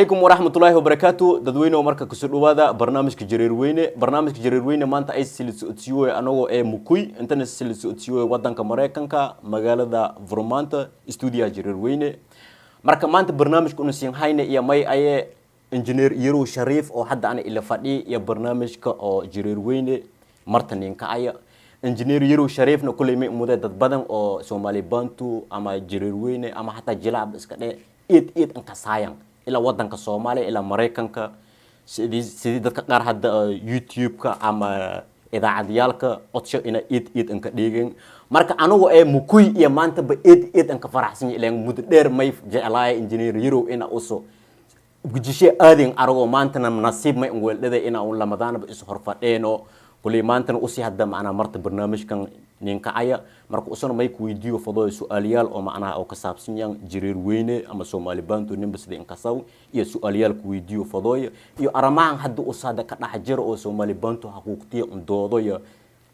Calaykum waraxmatullaahi wabarakaatu. Dadweyne oo marka kusoo dhawaada barnaamijka Jareerweyne. Barnaamijka Jareerweyne maanta ay sila socodsiiyoy anagoo ee Mukuy intana sila socodsiiyoy wadanka Mareykanka, magaalada Vermont, stuudiyaha Jareerweyne. Marka maanta barnaamijka una siin hayne iyo may aye Injineer Yarow Shariif oo hadda ana ila fadhiya iyo barnaamijka oo Jareerweyne marta ninka aya. Injineer Yarow Shariifna kuley may umudee dad badan oo Soomaali Bantu ama Jareerweyne ama xataa Jilaab iska dhe eed eed ankasaayan ilaa wadanka Soomaaliya ilaa Maraykanka, sidii dadka qaar hadda YouTube-ka ama idaacadyaalka codsho ina eed eed anka dheegen. Marka anigu ee Mukuy iyo maantaba eed eed anka faraxsan yahay, ilaan muddo dheer may jeclaaya Injineer Yarow ina uso gujishe aadin aragoo. Maantana nasiib may weeldhada ina un lamadaanaba is horfadheeno. Kuley maantana usii hadda macnaha marta barnaamijkan ninka aya. Marka usana may ku weydiiyo fadooyo su-aalyaal oo macnaha oo ka saabsan yan Jareer Weyne ama Soomaali Bantu, ninba sida inkasaw iyo su-aalyaal ku weydiiyo fadooyo iyo aramahan hadda us hadda ka dhex jiro oo Soomaali Bantu xaquuqtiya un doodoyo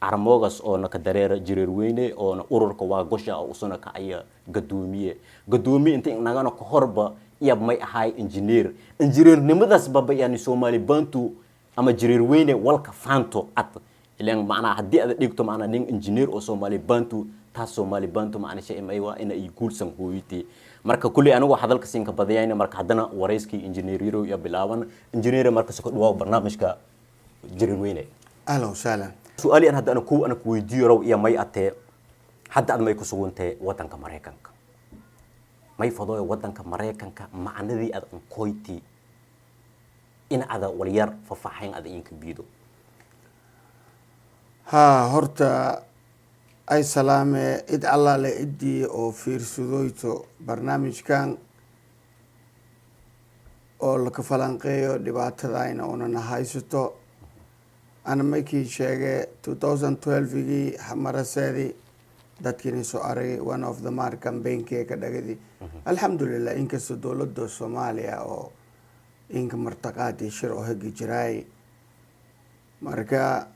armoogas oo na ka dareera Jareer Weyne oona ururka waa gosha oo usana ka aya gadoomiye. Gadoomiye inta nagana ka horba iyo may ahaay injineer. Injineernimadaas baba yani Soomaali Bantu ama Jareer Weyne walka faanto ad ilaan macnaha haddii aad dhigto macnaha nin injineer oo Soomaali Bantu, taas Soomaali Bantu macna shay may waa ina ay guulsan hooyitay. Marka kulli anigu hadalka siinka badiyayna. Marka haddana warayskii Injineer Yarow iyo bilaaban. Injineer, marka soo dhawaw barnaamijka Jareer Weyne. Ahlan wasahlan. Su-aali an hadda ana ku ana ku weydiiyo raw iyo may atee hadda aad may ku sugantee wadanka Maraykanka, may fadooyo wadanka Maraykanka macnadii aad unkoyti in ada walyar faahfaaxayn ada inka biido. Haa, horta ay salaame cid allaale ciddii oo fiirsadoyto barnaamijkan oo laka falanqeeyo dhibaatadayna unana haysato. Ana markii sheegay 2012gii maraseedi dadkiina soo aragay one of the mar campaignkee ka dhagadi. Alxamdulilah, inkastoo dowladda Soomaaliya oo inka martaqaadii shir oo hagi jiraay. Marka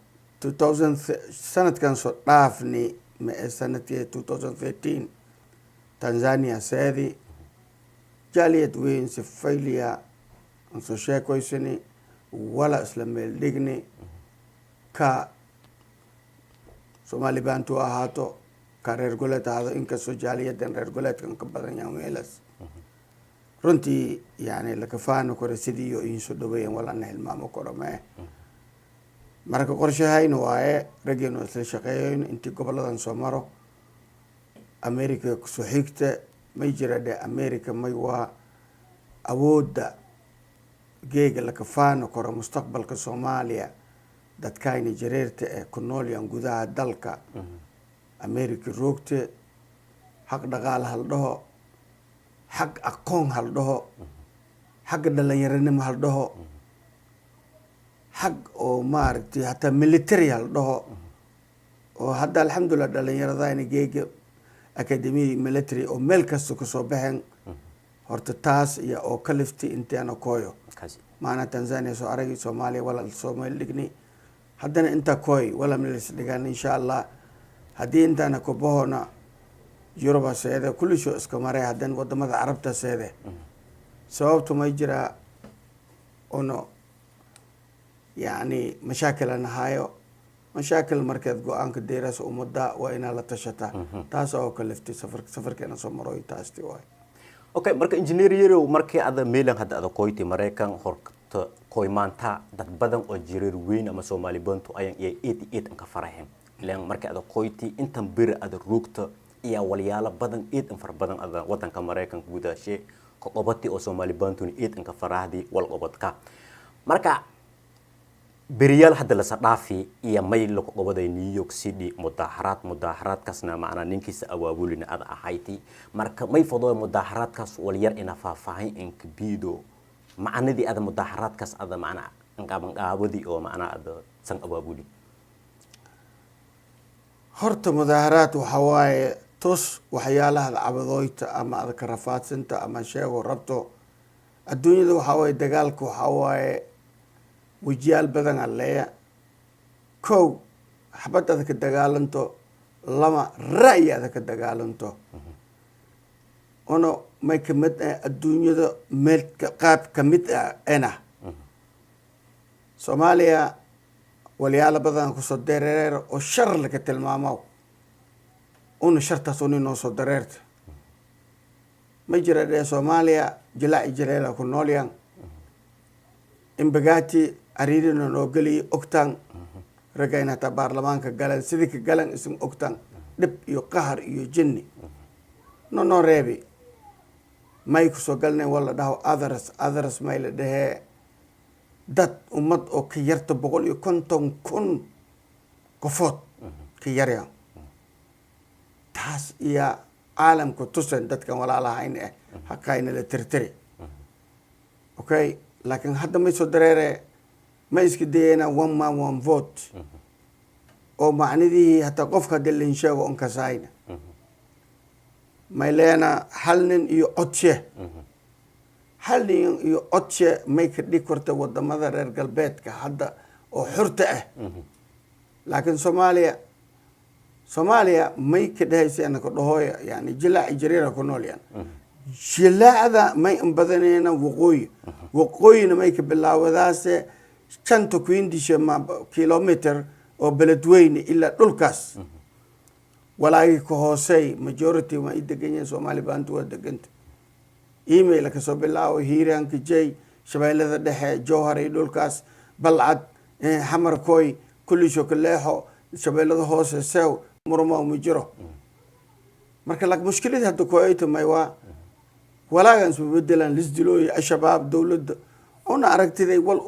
2000 sanadkan soo dhaafni ma ee sanadkii 2013 Tanzania seedi jaaliyad weyn si fayliya aan soo sheekoysani wala isla meel dhigni, ka Soomaali Bantu ahaato, ka reer goleed ahaado, inkastoo jaaliyadan reer goleedkan ka badan yahan meelas. Runtii yani lakafaano kore sidii iyo iinsoo dhaweeyan walana hilmaamo koro mee. Marka qorshahayna waaye raggeenu isla shaqeeyayno intii goboladan soo maro America kusoo xigta. May jira dhe America may waa awoodda geega lakafaano koro mustaqbalka Soomaaliya. Dadkayna jareerta ee ku noolyan gudaha dalka America roogte, xaq dhaqaale hal dhaho, xag aqoon hal dhaho, xagga dhalinyaranimo hal dhaho, xag oo maaragtay hataa military hal dhaho, oo hadda alxamdulilah dhalinyaradayna geega academy military oo meel kasta kasoo baxeen. Horta taas iyo oo ka liftay intaana kooyo maana Tanzania soo aragi, Soomaaliya wala soo meel dhigni, haddana inta kooy wala meel dhigan. Insha Allah haddii intaana kobahona Yuruba seede kullisho iska maray, haddana wadamada Carabta seede. Sababtu may jiraa uno yacni mashaakilana hayo. Mashaakil markeed go-aanka deeraas ummadda waa inaa la tashataa. Taas oo kaliftay safar safarkeena soo maroy taasti waay. Okay, marka Engineer Yarow, markii ada meelan hadda ada koyti Maraykan, horta koy maanta dad badan oo Jireer Weyn ama Soomaali Bantu ayan iyo eed eed an ka faraxeen, ilaan markii ada koyti intan beri ada roogta iyo walyaalo badan eed an fara badan ada wadanka Maraykanka gudaashe ka qobati oo Soomaali Bantuna eed an ka faraxdi wal qobadka. Marka beriyaal hadda lasa dhaafi iyo may lagu qabaday New York City mudaaharaad. Mudaaharaadkaasna macnaa ninkiisa awaabulina ada ahayti. Marka may fadoo mudaaharaadkaas walyar ina faahfaahin inkabiido macnadii ada mudaaharaadkaas ada macnaa anqaabanqaabadii oo macnaa ada san awaabuli. Horta mudaaharaad waxaa waaye tus waxyaalaha cabadooyta ama ada ka rafaadsanta ama sheego rabto adduunyada. Waxaa waaye dagaalka waxaa waaye wejiyaal badan a leeya. Kow, xabad ada ka dagaalanto. Lama, ra'yi ada ka dagaalanto. Ono may kamid ah adduunyada meel qaab kamid ah ena Soomaaliya walyaalo badan kusoo dareer oo shar laga tilmaamo, una shartaas uni noo soo dareerta ma jira dhee. Soomaaliya jilaac iyo jaleela ku noolyan. Imbagati cariirina noo geliya ogtaan, ragga in hataa baarlamaanka galan sidii ka galan isin ogtaan, dhib iyo qahar iyo jinni no noo reebi. May kusoo galnay waa la dhaho others. Others may la dhehee dad ummad oo ka yarta 150,000 qofood ka yarya. Taas iyo caalamka tusan dadkan walaalahayn eh haqayna la tirtiri. Okay, laakiin hadda may soo dareere, ma iska dayena one man one vote oo macnidihii hataa qofka hadii lin sheego on kasayna may leena hal nin iyo codshe, hal nin iyo codshe may ka dhig korta wadamada reer galbeedka hadda oo xurta ah. Laakiin Soomaaliya may ka dhehaysa anaka dhahooya, yani jilaac iyo jariira ku nool yan. Jilaacda may inbadanayna waqooyi, waqooyina may ka bilaawadaase shanta kuindisha ma kilometer oo Beledweyne ilaa dhulkaas walaagii ka hoosey majority waa i degan yihiin. Soomaali baantu waa deganta email kasoo bilaabo Hiiraanka, jay Shabeellada Dhexe, Jowhar iyo dhulkaas, Balcad, Xamarkoy, kullisho kaleexo, Shabeellada Hoose, sew murma ma jiro. Marka laakiin mushkiladii hadda koaytamay waa walaagan isbabedelaan lisdilooy Al-Shabaab dowladda una aragtiday wal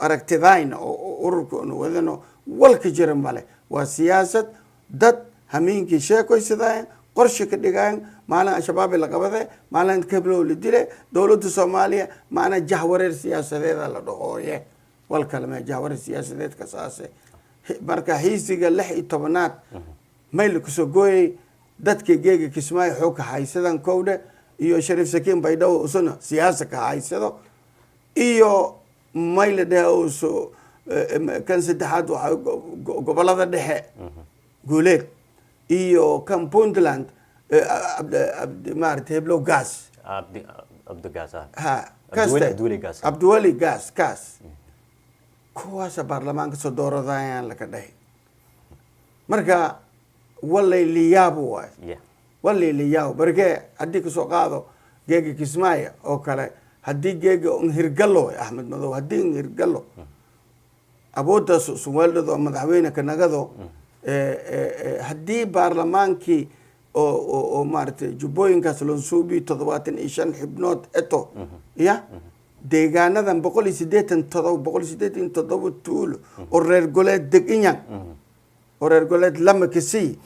aragtidayna oo ururka una wadano wal ka jira male. Waa siyaasad dad hamiinkii sheekoysadayan, qorshe ka dhigayan. Maalin Al-Shabaab la qabade, maalin kablow la dile dowladda Soomaaliya. Macnaa jahwareer siyaasadeeda la dhahooye, wal kaleme jahwareer siyaasadeedka saase. Marka xiisiga 16aad mayl kusoo gooyay dadka geega Kismaayo xoog ka haysadan kowdhe iyo Shariif Sakiin Baydhabo usuna siyaasa ka haysado iyo may la dhehe uso kan saddexaad waxaa gobolada dhexe Guuleed iyo kan Puntland Abdi maarata heblow Gas. Abdi Abdigaas ah. Ha. Abdiweli. Kaste. Abdiweli Gaas. Abdiweli Gaas kaas kuwaasa baarlamaanka soo dooradayaan laka dhahay. Marka walay liyaabo waay. Walay liyaabo barkee haddii kasoo qaado geega Kismaayo oo kale, haddii geega un hirgalo waay, Axmed Madow haddii un hirgalo awooddaas suweeldhado madaxweyne kanagado, haddii baarlamaankii oo maaragtay jubbooyinkaas lonsuubi 75 xibnood eto ya deegaanadan 187, 187 tuulo oo reer goleed deganyan oo reer goleed lama kasii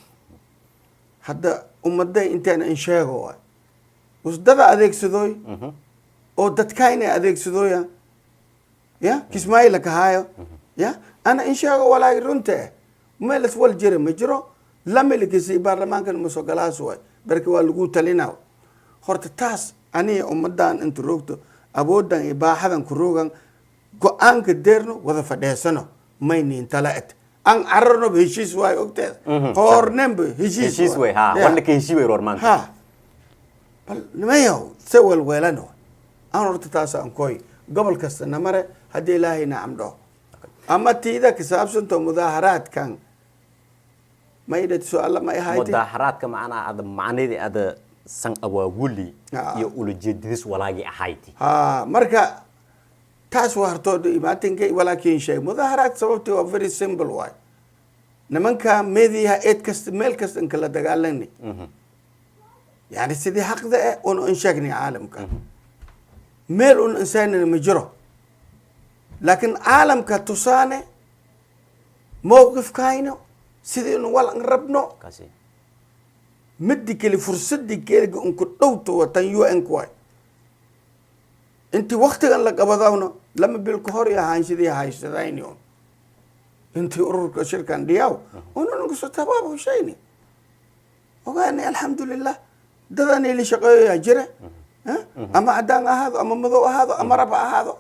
hadda ummadda intaan in sheego waay usdada adeegsadooy oo dadkayna adeegsadooya ya Kismaayo la kahaayo ya ana in sheego walaagi runta eh meelas wal jira ma jiro lama lakasii baarlamaankan ma soo galaas waay barka waa lagu talinaa. Horta taas aniga ummadan inta roogto awoodan iyo baaxadan ku roogan go-aanka deerno wada fadheesano maynin tala et an cararnoba heshiis waayo ogteeda qoornenba heshiis. Heshiis wey ha. Ya. Walla ka heshii wey roor maanta. Ha, bal nimayow se welweelano aan horta taas aan koy gobol kasta namare haddii Ilaahay nacam dhaho ama tiida ka saabsanto mudaaharaadkan maydhat su-aalla ma ahayte. Mudaaharaadka macnaha ada macnadii ada san awaawuli iyo ulajeedadis walaagii ahayti. Ha, marka taas waa hortooda imaatinkay walaakin sheeg mudaaharaad sababtii waa very simple waay. Nimanka mediaha eed kasta meel kasta in kala dagaalani yani sidii xaqda eh un in sheegnay caalamka meel un insaanina ma jiro, laakiin caalamka tusaane mowqifkayno sidii inu wal an rabno. Kaasi. Midi kale fursadii keeliga unku dhowto waa tan UN ku waay. Intii waktigan la qabadawno 2 bil ka hor iyo ahaanshidii haysadayni un intii ururka shirkan dhiyaw unankuso tabaab hushayni ogaani. Alxamdulilah dadani la shaqeeyoyaa jira. Ama caddaan ahaado ama madow ahaado ama rab ha ahaado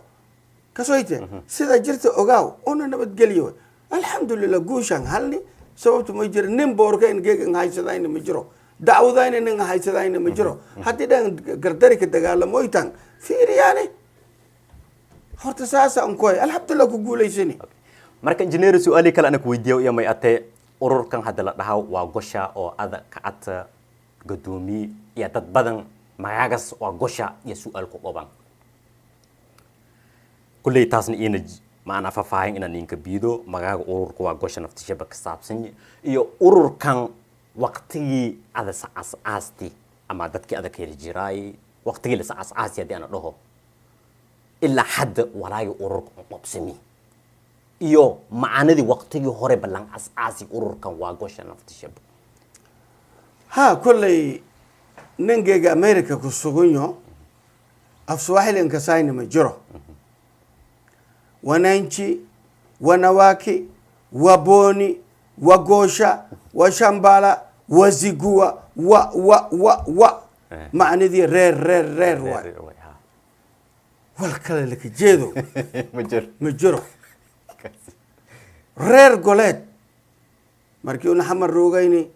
kasoyte sida jirta ogaaw una nabadgeliyo. Alxamdulilah guushaan halni sababta ma jiro nin boorka in geeg in haysadayna ma jiro. Dacwadayna nin haysadayna ma jiro. Haddii dhan gardarika dagaalamoytan fiiriyaane horta saasa unkoy, alxamdulillah, ku guulaysani. Marka injineer, su-aali kale ana ku weydiiya iyo may atee ururkan hadda la dhahaa waa gosha oo ada kacadta gadoomiye iyo dad badan magaagas waa gosha iyo su-aal ku qaban kulley, taasna iina maanaa faahfaahin inaan idinka biido magaaga ururka waa gosha naftishaba ka saabsan iyo ururkan waqtigii ada sacaas-aasti ama dadkii ada ka heli jiraay waqtigii la sacaas-aasti haddii ana dhaho ilaa hadda walaagii ururka un qabsami iyo macaanadii waqtigii hore ballan as-aasi ururkan waa gosha naftishaba. Ha, kolley ninkeyga America ku sugunyo af Swahili inkasayna ma jiro. Wananchi, wanawake, waboni, wagosha, washambala, wazigua, wa wa wa wa macnidii reer reer reer waay. Wal kale laka jeedo ma jiro. Ma jiro. Reer goleed markii una xamar roogayni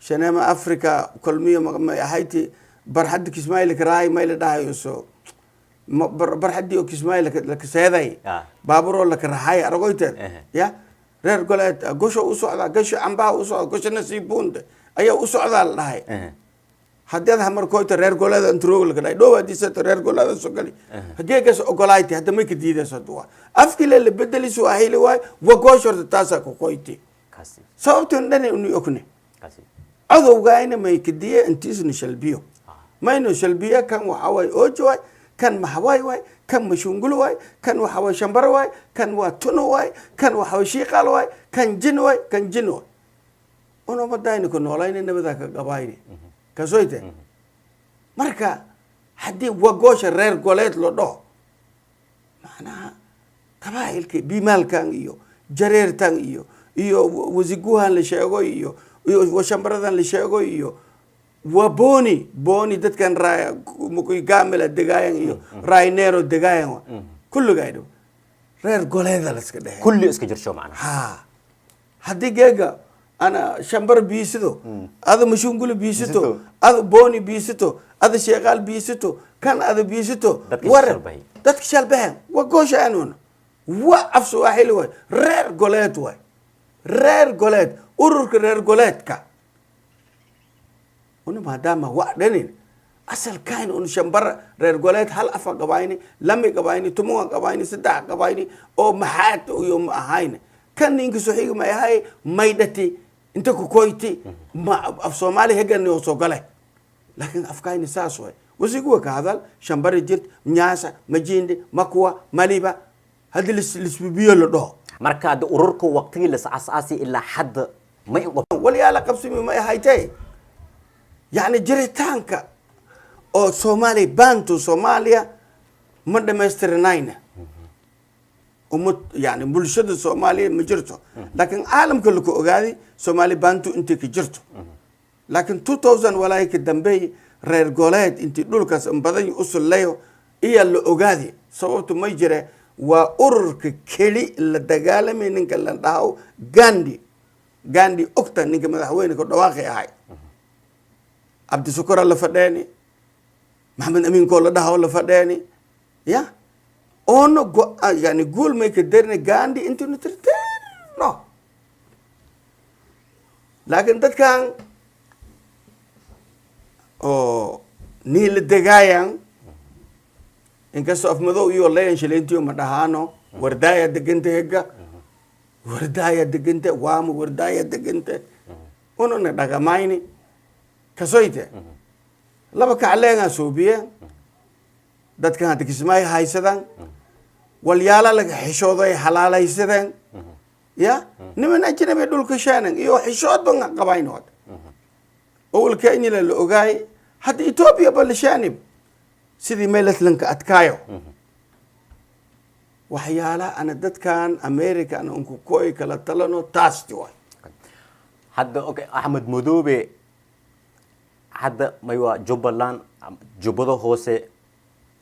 Shanema Africa kulmiyo may ahayti barxadda Kismaayo laka may la dhahayo so barxaddii oo Kismaayo laka seeday baaburoo laka raxay aragoyteed. Ya reer goleed gosho u socdaa, gasho cambaha u socda, gosho nasiibuunta ayaa u socdaa la dhahay. Haddii ad hamarkoyta reer goleeda antroog laka dhahay dhow haddii reer goleeda soo gali hageegas ogolayti hadda may ka diidayso hadda afkii le la bedeli Swahili waay wagoosho horta taasaa ku koyti. Kasi. Sababtan dhani unu ogne. Kasi. Cadowgaayna may kadiye intiisna shalbiyo mayno shalbiyo, kan waxaa waay oojo waay, kan maxwaay waay, kan mashungul waay, kan waxaa waay shambaro waay, kan waa tuno waay, kan waxaa waay shiiqaal waay, kan jin waay, kan jin waay. Unamadayna ku noolayna nabadaa ka gabayne kasoyte. Marka haddii wagoosha reer goleed lo dhaho, macnaha qabaa'ilka biimaalkan iyo jareertan iyo wasiguhan la sheego iyo washambaradan la sheego iyo waa boni boni dadkan gamela degaayan iyo raynero degaayan wa kulligaa dhow reer goleeda la iska dhehe. Kulli iska jirsho macnaha. Ha, haddii geega ana shambar biisido, ada mashungulu biisito, biisito. Ada boni biisito, ada sheeqaal biisito, kan ada biisito. Dadka war shalbahay. Dadka shalbahan waa goosha anuun wa af Swahili waay, reer goleed waay, reer goleed, ururka reer goleedka una maadaama wa dhanin asalkayn un shambar reer goleed hal afa qabayni, lami qabayni, tumunga qabayni, saddex qabayni oo maxaad iyo ma ahayn kan ninka soxiga ma ahay maydhati inta ku koyti ma af Soomaali hegan oo soo gale, laakiin afkayni saas waay. Wasiguwa ka hadal shambari jirt nyaasa majindi makuwa maliba haddii lisbibiyo la dhaho. Marka hadda ururka waqtigii la asaasi ilaa hadda ma in walyaala qabsimi ma ahaytay yacni jiritaanka oo Soomaaliya Bantu Soomaaliya ma dhamaystiranayna ummad yani bulshada Soomaaliya ma jirto, laakiin caalamka laku ogaaday Soomaali Bantu intay ka jirto, laakiin 2000 walaay ka dambeey reer goleed intii dhulkaas in badan usuleyo iyaa la ogaadi. Sababtu may jire waa ururka keli la dagaalamay ninka la dhaho Gandhi. Gandhi ogta ninka madaxweyne ku dhawaaqi ahay Cabdisukura la fadheeni, Maxamed Amiinkoo la dhaho la fadheeni ya oono go yani guul may ka darina Gandhi intaynu tirtirno, laakiin dadkan oo nii la degaayan inkastoo afmadow iyo leyan shileyntiyo ma dhahaano wardaaya deganta hega wardaaya degante waama wardaaya degante ununa dhagamayni kasoyte laba kacleengaa suubiye dadkan hadda Kismaayo haysadan walyaala laga xishooday halaalaysadeen ya niman ajnabi dhulka shaanan iyo xishood ban qabayn hada owal Kenyala la ogaay, hadda Ethiopia ba la shaanib sidii meelaslanka adkaayo waxyaalaha ana dadkan America ana unku koy kala talano taasti waay. Hadda okay, Axmed Madoobe hadda may waa Jubbaland, Jubbada Hoose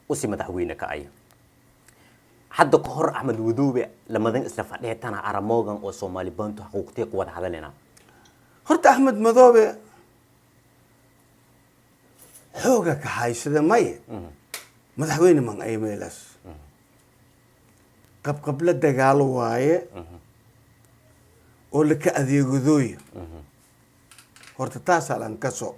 usi madaxweyne ka ay. Hadda ka hor Axmed Madoobe lamadan isla fadheetana aramoogan oo Soomaali Bantu xuquuqtee ku wada hadalina? Horta Axmed Madoobe Xooga ka haysada maye, madaxweyne man ay meelaas qabqabla dagaalo waaye oo laka adeegadooya. Horta taasaa lan kaso.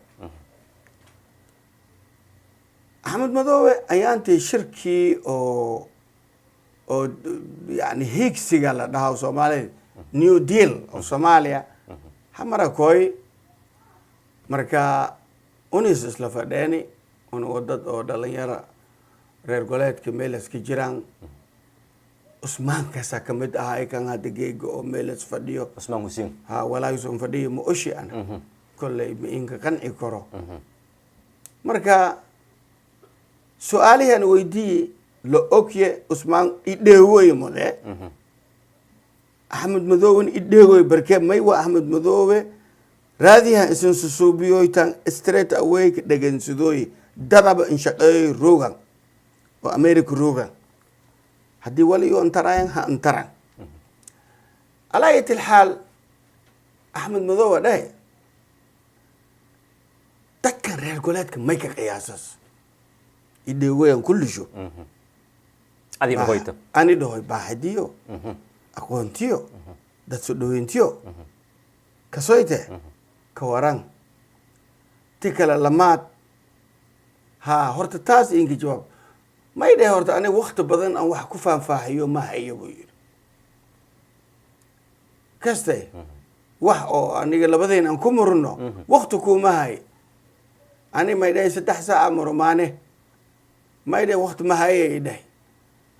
Axmed Madoobe ayaantii shirkii oo yani hiigsiga la dhaha Soomaalida, New Deal oo Soomaaliya hamara koy, marka unis isla fadheeni un dad oo dhalinyaro reer goleedka meelas ka jiraan. Cusmaankaasaa kamid ahaa kan hadda geega oo meelas fadhiyo. Cusmaan Xuseen. Ha, walaagisun fadhiyo ma oshi, ana kolley ma inka qanci karo. Marka su-aalihan weydiiye la ogye, Cusmaan idheegoy mode, Axmed Madooben idheegoy barke may wa. Axmed Madoobe raadiyahan isin susuubiyoytan straight away ka dhegansadooy, dadaba in shaqeeyoy rogan oo America rogan, haddii waliyo intarayan ha intaran. Alaa ayati alxaal, Axmed Madoobe dhahe dadkan reer goleedka may ka qiyaasas idheegoyan kullisho. Adi dhahoyta. Ani dhahoy baaxidiyo, aqoontiyo, dad soo dhaweyntiyo kasoyte ka waran ti kale lamaad. Ha, horta taas inka jawaab may dheh. Horta aniga wakti badan aan wax ku faahfaahiyo ma hayo, buu yidhi. Kaste wax oo aniga labadayn aan ku murno wakti kuma hay. Ani may dhahay 3 saaca murmaane, may dhahay wakti ma haye i dhahay.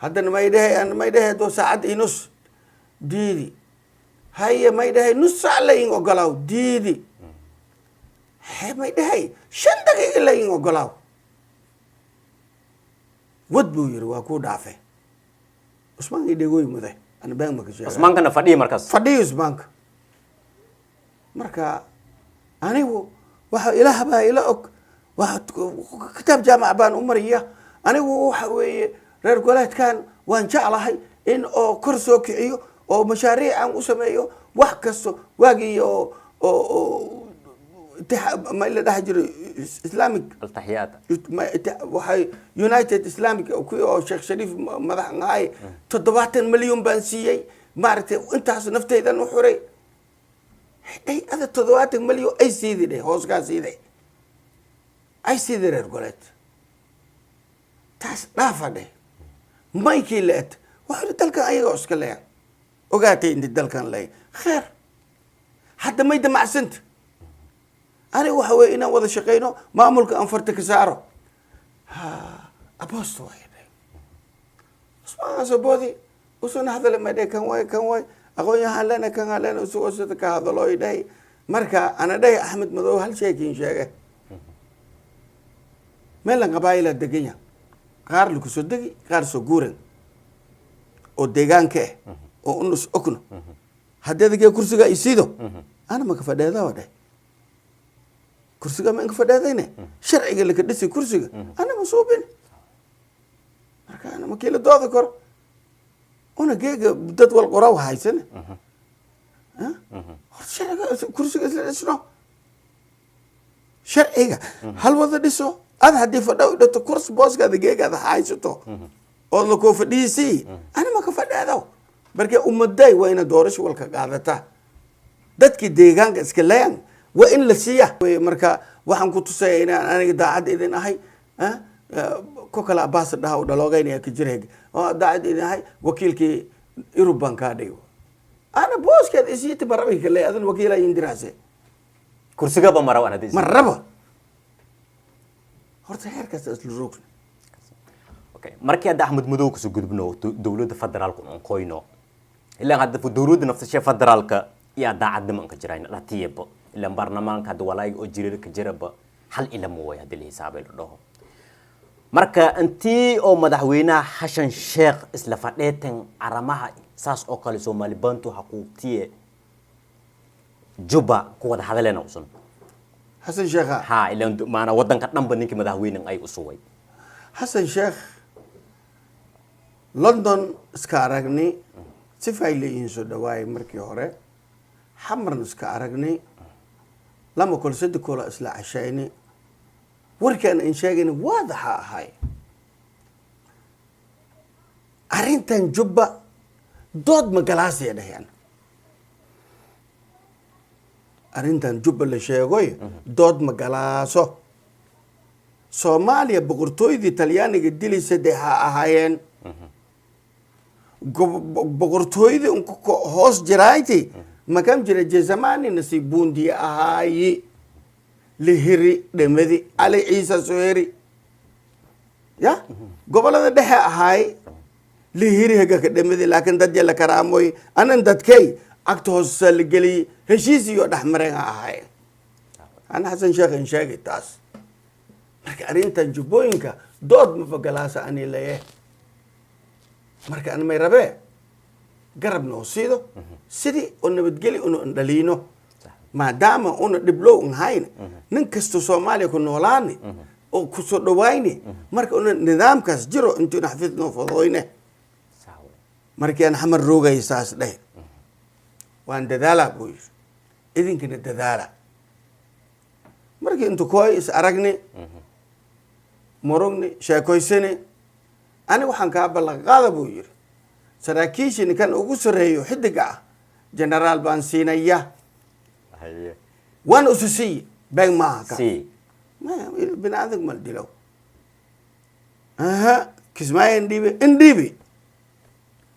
Haddana may dhahay, may dhahay doo saacad i nus diidi haye, may dhahay nus saac la in ogolaaw diidi he, may dhahay 5 daqiiqa la in ogolaaw wad, buu yiri. Waa kuu dhaafe. Cusmaan idhegoy mude, ana been maka sheega. Cusmaankana fadhiya markaas. Fadhiyo Cusmaanka. Marka anigu waxa Ilaah baa ila og, waxa kitaab jaamac baan u mariya. Anigu waxa weeye reer goleedkan waan jeclahay in oo kor soo kiciyo oo mashaariic aan u sameeyo wax kasto. Waagii oo ma la dhaha jiray Islamic altaxiyaat. Waxay United Islamic kuwii oo Sheekh Shariif madax ahay, 70 milyan baan siiyey. Maaragtay, intaas naftaydan u xuray dhay. Ada 70 milyan ay siidi dheh, hooskaa siiday, ay siidi reer goleed taas dhaafa dheh. Maykii la et waxay dalkan ayaga iska leeyan ogaatay inti dalkan leey kheer. Hadda may damacsanta aniga waxa weye inaan wada shaqeyno, maamulka aan farta ka saaro. Ha abosto waay dheh. Usmaan asaboodi usuna hadale, may dheh kan waay, kan waay, aqoon-yahan lena kan halena usugoo sida ka hadalo i dhahay. Marka ana dhahay Axmed Madow, hal sheekin sheege: meelan qabaayilaa degan yaha, qaar laku soo degi, qaar soo guuran oo deegaanka ah oo unus ogno. Haddii adagee kursiga isiido, ana maka fadheeda wa dheh. Kursiga ma inka fadheedayne, sharciga laka dhisi kursiga ana ma suubin. Marka ana makiila dooda karo una geega dad wal qoraa haysane. Horta sharciga kursiga isla dhisno, sharciga hal wada dhiso. Ad haddii fadha u dhato kursi booskaada geegaada haysato oo lakoo fadhiisii, ana maka fadheedo. Marka ummaday waa ina doorasho walka qaadataa, dadkii deegaanka iska leyan waa in la siiya. Marka waxaan ku tusaya inaan aniga daacad idin ahay. Ko kale Abaas dhaha u dhaloogeynaya ka jira oo daacad idin ahay, wakiilkii Yurub baan kaa dhigo. Ana booskeed isiiti marabi kale, adan wakiila indiraase. Kursigaba maraw an hadii. Marraba. Horta heerkaas isla roogna. Okay, markii hadda Axmed Madow kasoo gudubno, dowladda federaalka un qoyno, ilaan hadda dowladda nafsashe federaalka iyo daacadnimo anka jirayn dhatiyaba, ilaan baarlamaanka hadda walaayiga oo jirar ka jiraba hal ilama way hadii la hisaabay la dhaho. Marka intii oo madaxweynaha Xashan Sheekh isla fadheetan aramaha saas oo kale Soomaali Bantu xaquuqtiye Juba ku wada hadaleena usan. Xasan Sheekha. Ha, ilaan maanaa wadanka dhanba ninkii madaxweyne ay u sugay. Xasan Sheekh London iska aragnay, si fay leeyihiin soo dhawaayay. Markii hore Xamarna iska aragnay, lama kol saddex koola isla cashayni. Warkaan in sheegayna waadaxa ahay. Arrintan Jubba dood magalaasaya dhaheen. Arrintan Jubba la sheegoy dood magalaaso. Soomaaliya boqortooydii Talyaaniga dilaysa dee ha ahaayeen, boqortooydii unka hoos jirayti makam jira jezamani nasi buundiye ahaayi lihiri dhemadi Cali Ciisa Soheri ya gobolada dhexe ahaay lihiri hega ka dhemadi, laakiin dad yala karaamoy anan dadkay cagta hoosa la geliyey, heshiis iyo dhexmareen ha ahaay. Ana Xasan Sheekh in sheegay taas. Marka arrintan Jubbooyinka dood ma fagalaasa ani leye. Marka an may rabee garab noo siido sidii oo nabadgeli una dhaliino, maadaama una dhiblow n hayn nin kasta Soomaaliya ku noolaani oo kusoo dhawayni. Marka una nidaamkaas jiro intuuna xafiis noo fadoyne. Sax wey. Markii aan Xamar roogay saas dheh, waan dadaalaa buu yidhi, idinkana dadaala. Markii intu kooy is aragni, murugni, sheekoysani, ani waxaan kaa ballan qaada buu yidhi, saraakiishii ninkan ugu sarreeyo xidiga ah generaal baan siinaya. Waan usu siiye, been maaha ka. Si. Maya, bini aadam mal dilo. Aha, Kismaayo indhiibi indhiibi,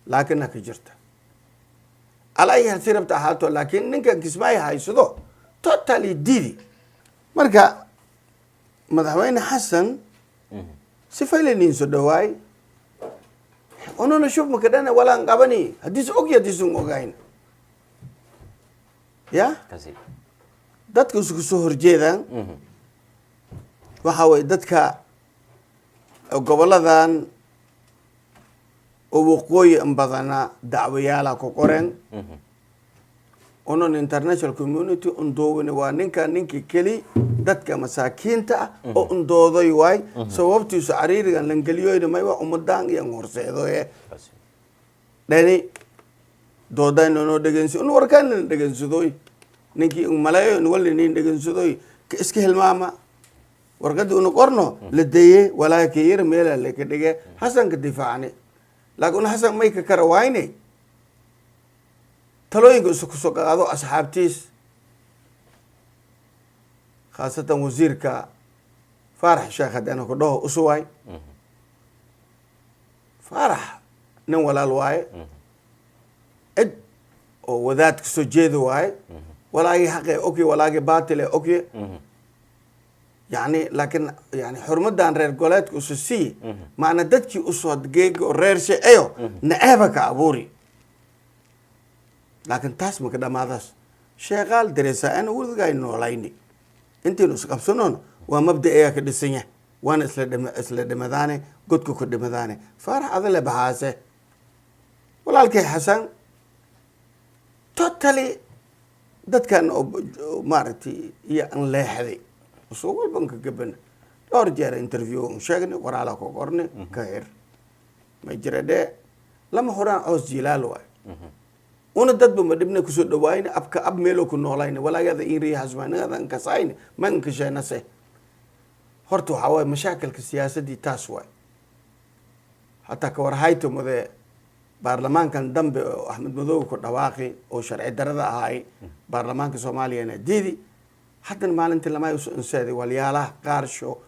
laakiin ha ka jirta ala ay si rabta ahaato, laakiin ninkan Kismaayo haysado totally diidi. Marka Madaxweyne Xasan si faylanin soo dhawaay, onona shub makadhana walaan qabani haddiis og haddiisun ogayn ya. Kasi. Dadka isku soo horjeedaan waxa waye dadka goboladan oo waqooyi in badana dacwayaala ku qoreen onon international community undoowin. Waa ninka ninkii keli dadka masaakiinta ah oo undooday waay. Sababtiisu cariirigan langeliyoyna may waa ummadaan iyan horseedoye. Kasi. Dhani doodayna noo dhegensi un warkaanna dhegensadoy, ninkii un maleeyo in walinin dhegensadoy ka iska hilmaama warqadii una qorno la deye walaa ka yar meela laka dhige. Xasanka difaacni, laakiin un Xasan may ka kara waayne talooyinka isu kusoo qaado asxaabtiis, khaasatan wasiirka Faarax Sheekh. Haddana ku dhaho usuwaay Faarax nin walaal waaye, cid oo wadaad kasoo jeeda waaye, walaagii xaqe okye, walaagii baatile okye. Yani laakiin yani xurmadan reer goleedka usu sii maana dadkii usoo geega oo reer sheeyo naceeba ka abuuri, laakiin taas maka dhamaadaas. Sheekaal dareesaa ana weligaa noolayni intaynu isqabsanoon waa mabda ayaa ka dhisan yahay, waana isla dhima isla dhimadaane godka ku dhimadaane. Faarax adale baxaase walaalkay Xasan totally dadkan oo maaragtay iyo an leexday usoo walban ka gabana. Dhowr jeer interview an sheegnay, qoraala ku qornay ka hir ma jira dhee. Lama horaan coos jilaal waay, una dadba ma dhibna kusoo dhawaayna abka ab meelo ku noolayna walaagada in riixasmaanada nkasayna ma nkasheenase. Horta waxaa waaye mashaakilka siyaasaddii taas waay. Hataa ka warhayto mudee baarlamaankan dambe oo Axmed Madoobe ku dhawaaqi oo sharci darada ahaay, baarlamaanka Soomaaliyana diidi. Haddana maalintii lamay usu inseeday walyaalaha qaarsho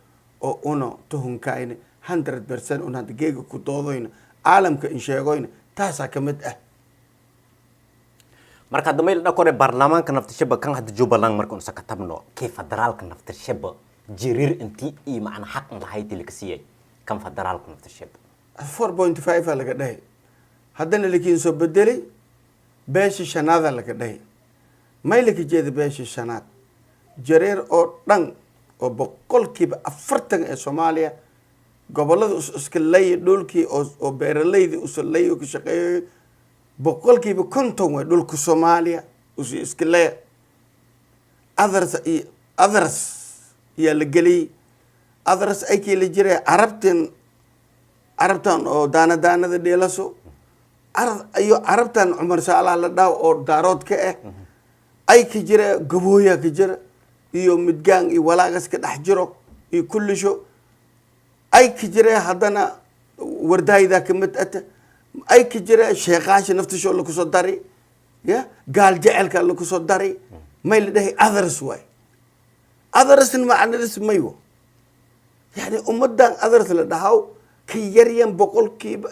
oo una tuhunkayna 100% un hadda geega ku doodoyna caalamka in sheegoyna taasaa ka mid ah. Marka hadda mayl dhakore baarlamaanka naftishaba kan hadda Jubbaland marka unsa ka tabno kee federaalka naftishaba jiriir intii iyo macna xaq lahayd laka siiyay kan federaalka naftishaba. 4.5 aa laga dhahay, haddana lakiin soo bedelay beesha shanaada laga dhahay. May laka jeeda beesha shanaad? Jareer oo dhan oo 40% ee Soomaaliya gobolada iska lay dhulkii oo beeraleyda usalay oo ka shaqeeyayo 50% way dhulka Soomaaliya usi iska laya. Others iyo others ayaa la geliyey. Others ay kii la jiray Carabtan, Carabtan oo daana daanada dheelaso arad iyo Carabtan Cumar Saalaha la dhaaw oo Daarood ka ah ay ka jira, Gabooya ka jira iyo Midgaan iyo walaagas ka dhex jiro. Iyo kullisho ay ka jiree, haddana wardaaydaa kamid ata ay ka jiree, sheekaasha naftisho lakusoo dari ya, gaal jecelka lakusoo dari. May la dhahay others waay. Othersna macnadis maywo, yani ummadan others la dhahaw ka yaryan boqolkiiba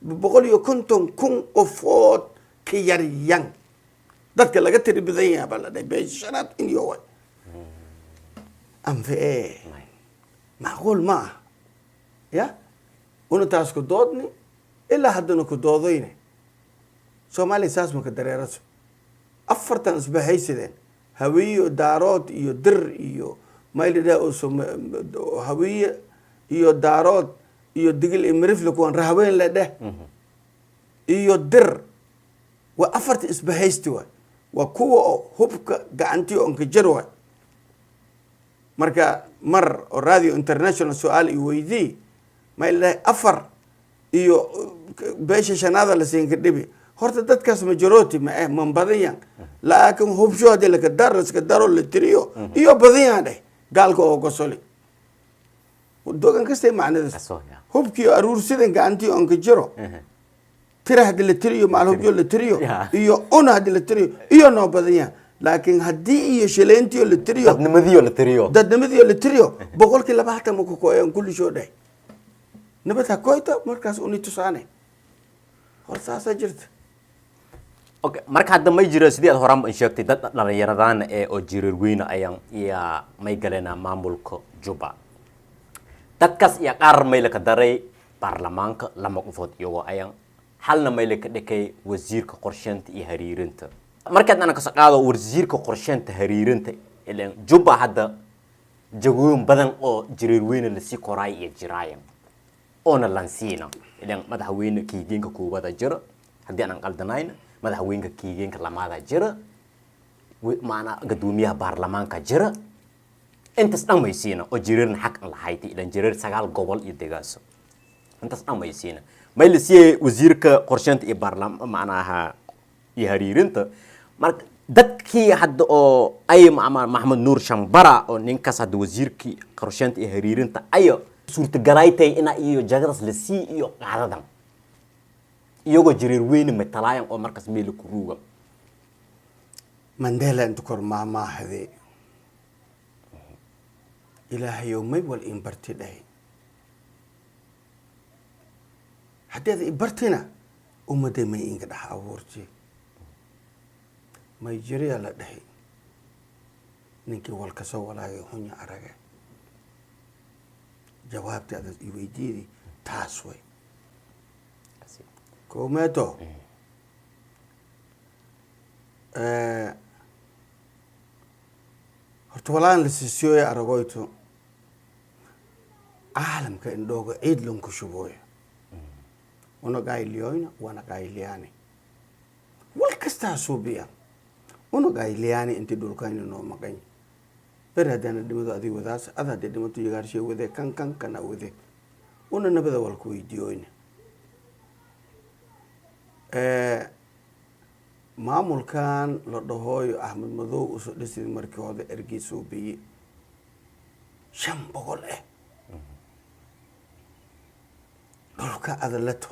150,000 qofood ka yaryan. Dadka laga tiri badan yaha baa la dhahay beesha shanaad inyo waay. Anfe macquul ma ah ya una taas ku doodni, ilaa haddana ku doodoyne. Soomaaliya saas maka dareeraso. Afartan isbahaysideen, Hawiye, Daarood iyo Dir iyo maylidha, Hawiye iyo Daarood iyo Digil iyo Mirifle, kuwan Rahweyn la dheh, iyo Dir, waa afarta isbahaysti waay. Waa kuwa oo hubka gacantiyo onka jar waay. Marka mar oo Radio International su-aal i weydii, may ladhahay afar iyo beesha shanaada la siinka dhibi. Horta dadkaas majority ma eh, man badan yan, laakiin hubsho haddii laka dar, laska daro, la tiriyo iyo badan yan dheh. Gaalka oo gosoli dogan kastay macnadaas. Kaso, ya. Hubkiyo aruursidan gacantii onka jiro, tira haddii la tiriyo, macal hubyo la tiriyo, iyo una haddii la tiriyo iyo noo badan yaha, laakiin haddii iyo shaleentiyo la tiriyo, dadnimadiyo la tiriyo, dadnimadiyo la tiriyo, 20% ma ku koyaan kulli. Shoo dheh nabad ha koyto, markaas uni tusaane hor saasaa jirta. Okay, marka hadda may jiro, sidii aad horaan sheegtay, dad dhallinyaradaana ee oo jireer weyne ayaan iya may galeena maamulka Juba. Dadkaas iyo qaar may laka daray baarlamaanka, lama qofood iyagoo ayaan, halna may laka dhikay wasiirka qorsheynta iyo hariirinta. Markaad ana kasoo qaado wasiirka qorsheynta hariirinta, ileen Juba hadda jagooyin badan oo jireer weyne lasii koraay iyo jiraayan oona lansiina. Ileen madaxweyne kiigeenka koowaada jira, haddii aanan qaldanayn madaxweynka kiigeenka lamaada jira, maanaa gadoomiyaha baarlamaanka jira. Intaas dhan may siina oo jireerna xaq an lahayd. Ilan jireer sagaal gobol iyo degaaso, intaas dhan may siina. May la siiyey wasiirka qorsheynta iyo baarlam macnaha iyo hariirinta. Marka dadkii hadda oo ay Maxamed Nuur Shambara oo ninkaas hadda wasiirkii qorsheynta iyo hariirinta ayo suurtagalay tahay ina iyo jagadaas la sii iyo qaadadan, iyagoo jireer weyne matalaayan oo markaas meel ku ruuga. Mandela inta kor maamaahde, "Ilaahayow, may wal in barti," dhahay, "haddii ada i bartina, ummadday may inga dhex abuurti." May jiriyaa la dhahay ninkii wal kasoo walaagay hunya arage. Jawaabta aad i weydiidi taas way koomeeto. Horta walaan la siisiyooya aragoyto caalamka indhooga ciid lanku shubooyo, una gaayliyoyna wana gaayliyaani, wal kastaa suubiya una gaayliyaani. Intii dhulkayna noo maqany ber, haddaana dhimado adig wadaas, ad haddii dhimato yagaarshay wade, kan kan kana wade, una nabada walku weydiiyoyna. Maamulkan la dhahooyo Axmed Madow usoo dhisid, markii hore ergey suubiye 500 dhulka adalato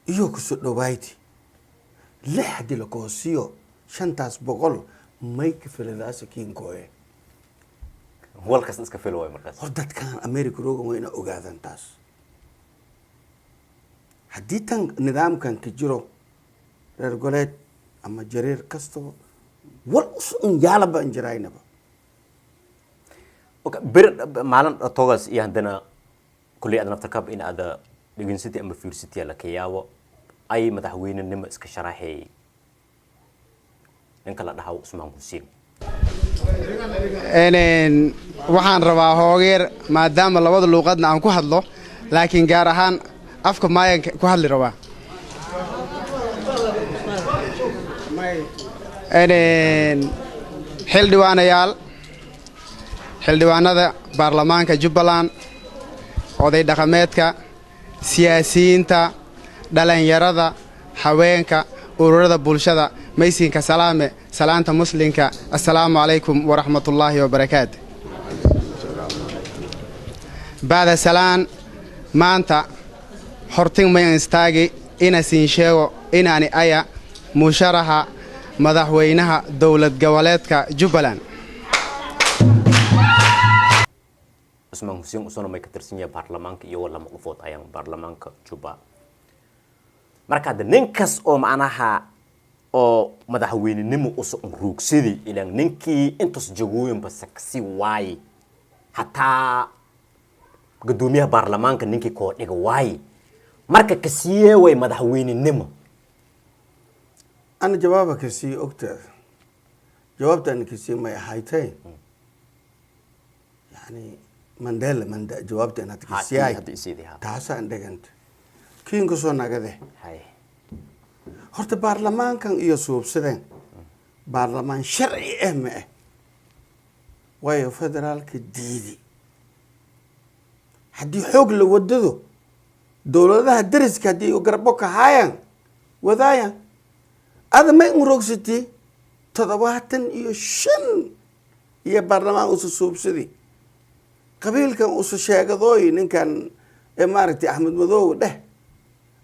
iyo kusoo dhawayti lix, haddii la koosiyo 500 may ka filadaasa kiinkooye. Walkas iska fil waay markaas. Hor dadkan America roogan waa ina ogaadaan taas. Haddii tan nidaamkan ka jiro reer goleed ama jareer kastaba, wal un yaalaba an jiraynaba. Okay, bir maalin togas iyo haddana kulley aad naftarkab in aada dhegeysatay ama fiirsatay la ka yaabo, ay madaxweynenimo iska sharaxay ninka la dhahaa Usmaan Xuseen. Waxaan rabaa hoogeer, maadaama labada luuqadna aan ku hadlo, laakiin gaar ahaan afka Maayanka ku hadli rabaa. Xildhibaanayaal, xildhibaanada baarlamaanka Jubbaland, oday dhaqameedka, siyaasiyiinta, dhalinyarada, haweenka, ururada bulshada, maysinka salaame salaanta muslimka, assalaamu calaykum waraxmatullaahi wabarakaatu. Bacda salaan, maanta hortin mayan istaagi ina siin sheego inaani aya musharaxa madaxweynaha dowlad goboleedka Jubbaland. Cusmaan Xuseen usana may ka tirsan yahay baarlamaanka, iyo lama qofood ayaan baarlamaanka Jubba. Marka hadda ninkas oo macnaha oo madaxweynenimo usa unruugsadii, ilaan ninkii intaas jagooyinba saksi waaye, hataa guddoomiyaha baarlamaanka ninkii koo dhiga waaye, marka kasiiyee way madaxweynenimo? Ana jawaaba ka sii ogtaada, jawaabta ana kasii may ahaytay, yani Mandela manda jawaabta inaad kasiyaay. Hadda isiidii ha. Taasaan dheganta kiin kasoo nagade. Hay. Horta baarlamaankan iyo suubsadeen baarlamaan sharci ah ma ah, waayo federaalka diidi. Haddii xoog la wadado, dowladaha dariska haddii garbo kahaayaan wadaayaan, ada may unrogsati 75 iyo baarlamaan usa suubsadi. Qabiilkan usa sheegadooy ninkan ee maaragtay Axmed Madoow dheh,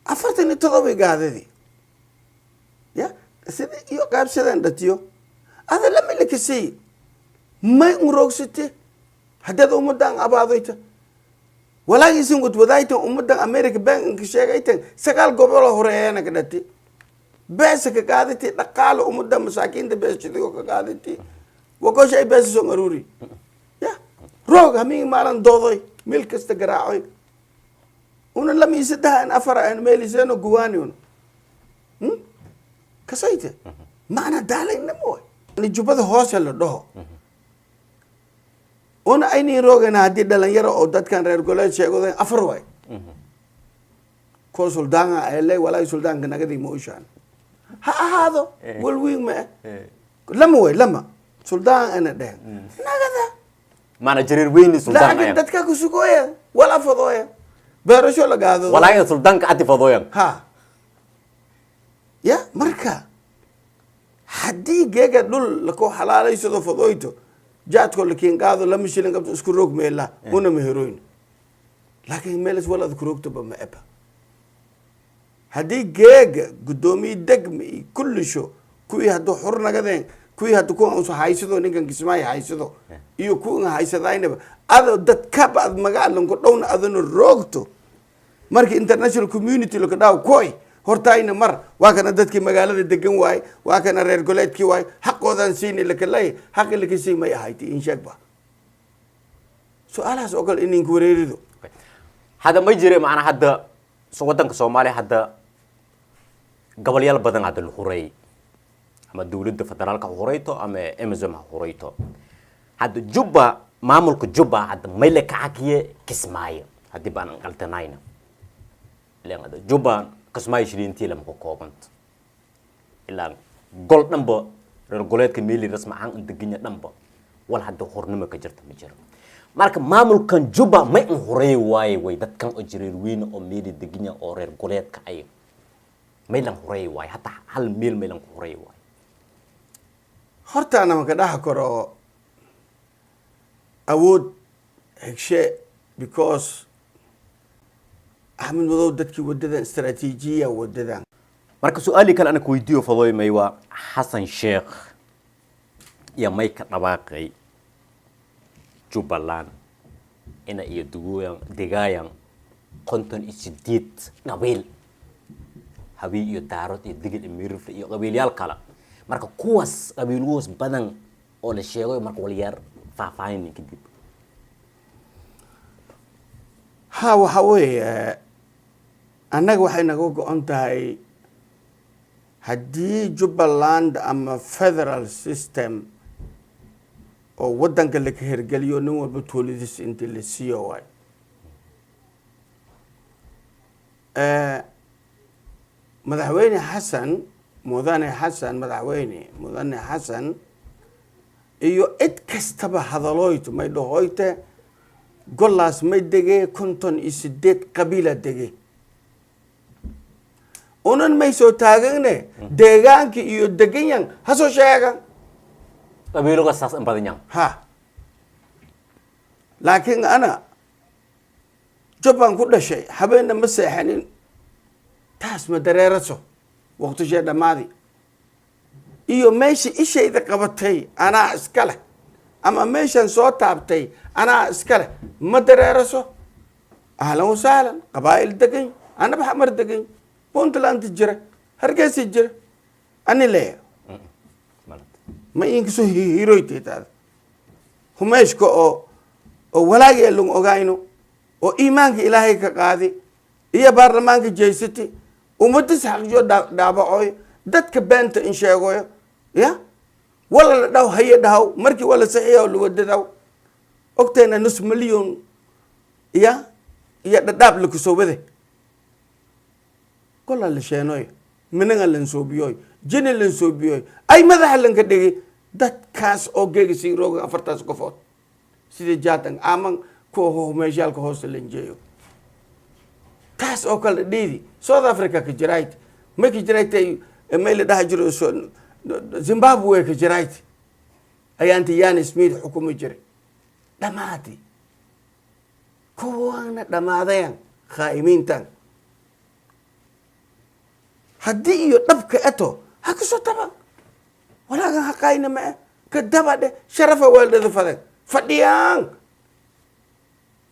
47 gaadadi ya sida iyo qaabsadaan dhatiyo ada lama lakasay may unrogsate. Haddaad ummadan abaadoyta, walaagiisin wadwadaaytan, ummadan America bank sheegaytan, sagaal goboloo horeeyana ka dhati, beesa ka qaadati, dhaqaalo ummadda masaakiinta beeshidigo ka qaadati, wakosha ay beesa soo aruuri ya roog hamigi maalan doodoy, meel kasta garaacoy, una lama saddex an afar an meeliseno guwaani una kasayte macna daalaynamo way. Jubbada hoose la dhaho una aynin roogana, haddii dhalinyaro oo dadkan reer goleed sheegodan afar waay, kuwa suldaanka ele walaahi suldaanka nagadii ma ushaan ha ahaado walwiin ma eh lama way lama suldaan ana dheh nagada. Maana Jareer Weyne suldaan laakiin ayaan dadka kusugooya wala fadooya beerasho la gaado. Walaaga suldaanka ati fadooyan. Ha ya, marka haddii geega dhul lako xalaalaysado fadooyto, jaadko lakiin qaado, lama shilin qabto, isku roog meela una meheroyn, laakiin meelas walaad ku roogtoba ma eba. Haddii geega guddoomiye degma iyo kullisho kuwii hadduu xur nagadeen, kuwii hadda kuwan usa haysado, ninkan Kismaayo haysado iyo kuwan haysadaynaba, ado dadkaba ad magaalanku dhowna adana roogto, marka international community laka dhaw koy hortayna mar waa kana dadkii magaalada degan waaye, waa kana reer goleedkii waaye, xaqoodaan siini lakalay, xaqi laka sii may ahayti in sheegba su-aalahaas oo kale ininka wareerido. Hadda ma jire macnaa hadda so wadanka Soomaaliya hadda gobolyaal badan hadda la hureeyay, ama dowladda federaalka ha hureyto ama AMISOM ha hureyto. Hadda Jubba, maamulka Jubba hadda mayle kacakiye Kismaayo, haddii baan qaldanayna, ilaan hadda Jubba Kismaayo shiliintii lama ka koobanta, ilaa gol dhanba reer goleedka meeli rasmi ahaan deganya dhanba wal hadda hornimo ka jirta ma jiro. Marka maamulkan Jubba may un horeey waaye way dadkan oo Jareer Weyne oo meeli deganya oo reer goleedka ay maylan horeey waaye, hataa hal meel maylan ku horeey waaye? Horta anama ka dhaha karo awood hegshe, because Axmed Madow dadkii wadadan istaraatiijiya wadadan. Marka su-aalii kale ana kuweydiiyo fadooy may waa Xasan Sheekh iyo may ka dhawaaqay Jubbaland ina iyo dugoyan degaayan 58 qabiil, Habiy iyo Daarod iyo Digil iyo Mirifle iyo qabiilyaal kale. Marka kuwaas qabiilwahoos badan oo la sheego, marka walyaar faahfaahin kadib. Ha, waxa weeye, annaga waxay naga go-on tahay haddii Jubbaland ama federal system oo waddanka laka hergeliyo, nin walba tuuladiis intii la siiyo waay. Madaxweyne Xasan, mudane Xasan, madaxweyne mudane Xasan iyo cid kastaba hadalooyto may dhahoyte, golaas may degee 58 qabiila dege, unan may soo taaganne deegaanka iyo deganyan ha soo sheegan. Qabiiloga saas in badan yan. Ha, laakiin ana Jobbaan ku dhashay, habeenna ma seexanin. Taas ma dareeraso, waqtishee dhammaadi. Iyo meesha ishayda qabatay anaa iska leh, ama meeshan soo taabtay anaa iska leh, ma dareeraso. Ahlan wasahlan, qabaa'il degan, anaba Xamar degan, Puntland jira, Hargeysa jira, ani leeya ma inkasoo hiroytaytaada humeeshka oo walaagee lang ogayno oo iimaanka Ilaahay ka qaadi iyo baarlamaanka jeysati, ummadis xaqjo dhaabacoyo, dadka beenta in sheegoyo, ya wala la dhaw haye dhahaw, markii wala saxiixa lawadadaw ogteena nus milyan ya iyo Dhadhaab lakusoo wade, kola la sheenoy, minaga lansoobiyoy, jini lansoobiyoy, ay madaxa lanka dhigi dadkaas oo geega siirooga afartaas qofood sida jaatan aman kuwa humeeshaalka hoosta lanjeeyo. Taas oo kale dhiidi South Africa ka jiraayt, may ka jiraaytay, may la dhaha jiro, Zimbabwe ka jiraayt, ayaanta Ian Smith xukumi jiray. Dhamaati kuwaana dhamaadayan khaa'imiintan. Haddii iyo dhabka eto ha kasoo taban, walaagan haqayna ma ka daba dhe, sharafa weeldhada fadan fadhiyaan.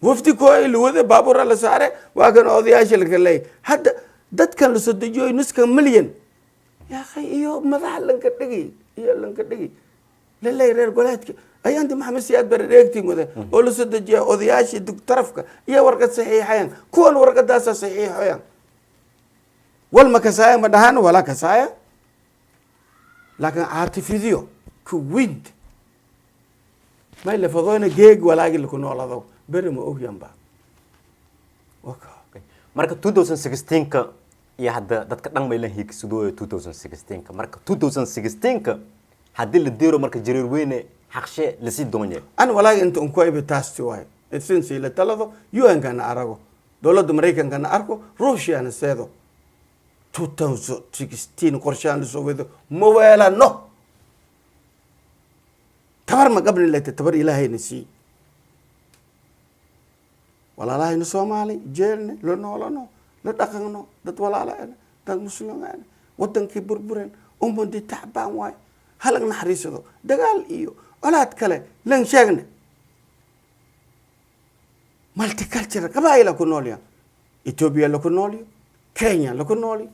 Wafdi kooy luwada baabuura la saare, waa kan odayaasha laka leeyay. Hadda dadkan la soo dejiyoy nuska milyan yaakhay iyo madaxa lanka dhigi iyo lanka dhigi laley reer goleedka, ayaanti Maxamed Siyaad Bare dheegtii mude oo la soo dejiya odayaashii tarafka iyo warqad saxiixayan, kuwan warqadaasa saxiixoyan, wal ma kasaaya, ma dhahaan walaa kasaaya, laakiin caatifidiyo kuwind may lafadoona geeg walaagi laku noolado beri ma ogyan ba. Waka. Marka 2016ka iyo hadda dadka dhan may la hiigsadooyo 2016ka. Marka 2016ka haddii la deero, marka Jareer Weyne xaqshe lasii doonye? An walaagi inta unkuayba taasti waayo sinsi la talado, UN-kana arago, dowladda Maraykankana arko, Ruushiyana seedo, 2016 qorshahan lasoo wado ma weelano. Tabar ma qabni lete, tabar Ilaahayna sii. Walaalahayna Soomaali jeelne, la noolano, la dhaqanno, dad walaala, dad muslimaan, wadankii burburen, ummadii tacbaan waayo, halag naxariisado, dagaal iyo colaad kale lan sheegne. Multicultural qabaa'ila ku noolya, Ethiopia laku noolyo, Kenya laku noolyo,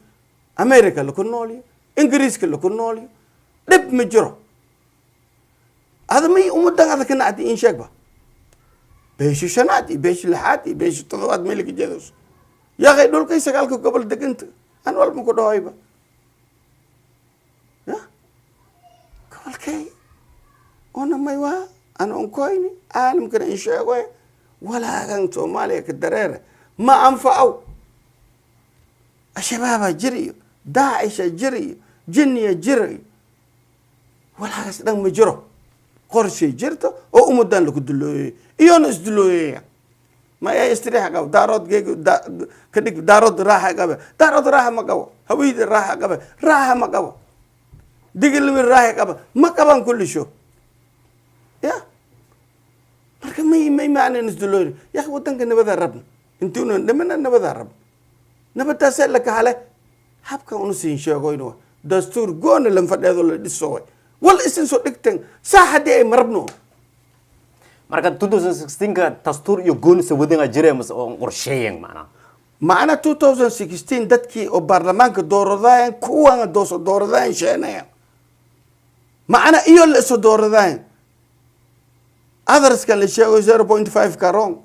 America laku noolyo, Ingiriiska laku noolyo, dhib ma jiro. Adamay ummadan adag nacdi in sheegba, beesha shanaad iyo beesha lixaad iyo beesha todobaad meelka jeedos yaaqay, dhulkay sagaalka gobol deganta, aan walba ku dhahoyba ya gobolkay ona may waa ana unkoyni caalamkana in sheegoy, walaagan Soomaaliya ka dareere ma anfacow. Al-Shabaabaa jir iyo Daacisha jir iyo jinniya jir iyo walaagaas dhan ma jiro. Qorshay jirta oo ummadan laku dulooyey iyona isdulooyaya maya istiriixa qabo, Daarood geeg ka dhig, Daarood raaxa qabe, Daarood raaxa ma qabo, Hawiyda raaxa qabe, raaxa ma qabo, Digilmi raaxa qaba, ma qaban kullisho ya. Marka may macnan isdulooyin ya wadanka nabadaa rabna, intuuna dhimana nabadaa rabna, nabadaasee la kahale habkan una siin sheegoyno, dastuur goona lanfadheedo la dhiso way wal isin soo dhigteen saa haddii ay marabno. Marka 2016ka dastuur iyo goonisa wadana jire mase oo qorsheeyen macnaha? Macna 2016 dadkii oo baarlamaanka dooradaayan, kuwana dooso dooradaayan sheenayan, macna iyo la iso dooradaayan, otherskan la sheego 0.5 ka wrong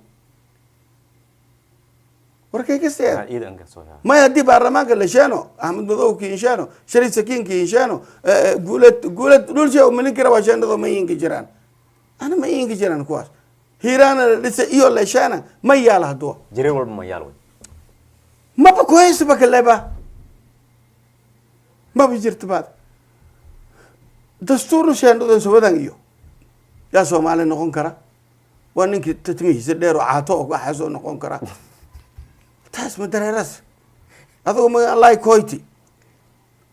warkay ka seed. Ciidanka soo yaa. May haddii baarlamaanka la sheeno, Axmed Madow kiinsheeno, Shariif Sakiin kiinsheeno, Guuled Guuled dhulshe malinki rabaa sheenado, ma inka jiraan, ana ma inka jiraan kuwaas. Hiiraana la dhisa iyo la sheena ma yaala haduwa. Jireen walba ma yaal wey. Maba kuhaysaba kaleba, maba jirto baad dastuurna sheendhadan sabadan iyo yaa Soomaali noqon kara, waa ninkii tatmihiisa dheer oo caato oo waxaasoo noqon kara. Taas ma dareeras adagoo maga lai koyti